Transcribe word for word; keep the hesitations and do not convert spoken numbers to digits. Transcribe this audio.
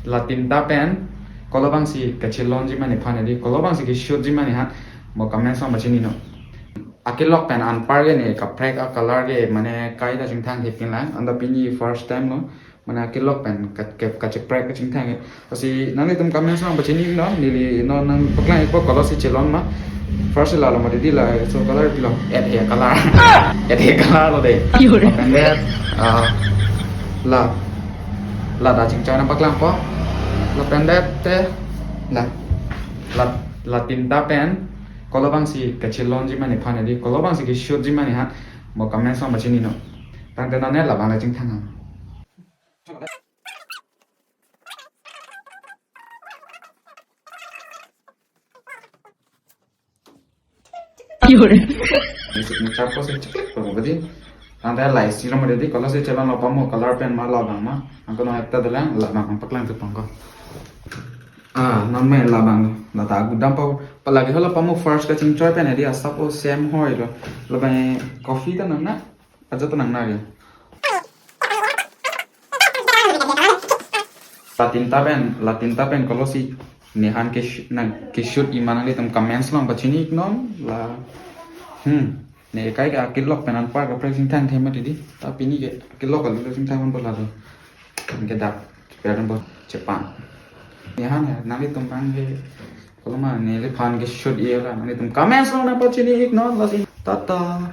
La tinta pen kolobangsi kachelonji ma nephan edi, kolobangsi keshootji ma nephan, mo comment along pachini non. Akelok pen anpar ke ne kaprek a-color ke mane kaita chingthang thepin lang. Anta pini first time lo. Mane akelok pen ka, ka, kacheprek kachingthang ke. Lasi nanglitum comment along pachini non, neli non nangpaklang-ikpo kolobangsi chelon ma. First lalo mati di, laso color pilo. Red hair color. Red hair color lo de. Yore. Lapen det, ah, la. Ladak chingchoi nangpaklangpo. Lapen det te. La. La, la tinta pen kolobangsi kachelonji ma nephan edi, kolobangsi keshootji ma nephan, mo comment along pachini non. Tangte non ne labang le chingthang. Yore. Ni chapo se chiklik pa badi. Tangte la isi lo mati di, kolobangsi chelonlo pa mo, color pen ma labang ma. Angko no ekta dolang, labang paklangthu pangko. Ah, non me labang lo. Ladak gudam pa, palagi hala pa mo first kachingchoi pen edi, asap o same hoi lo. Labang coffee ta non na. Aja to nang nari. La tinta pen, la tinta pen kolobangsi nephan ke sh-, nang keshoot-ji ma, nanglitum comment along pachini-ik non la. Hmm. Ne kai ke akelok pen anpar kaprek chingthang the mati di. Ta pini ke akelok kalu chingthang pon bola do. Ke dak per bo chepan. Nephan nanglitum mang ke koloma nephan keshoot-ji la, nanglitum comment along nangpachini-ik non, lasi tata.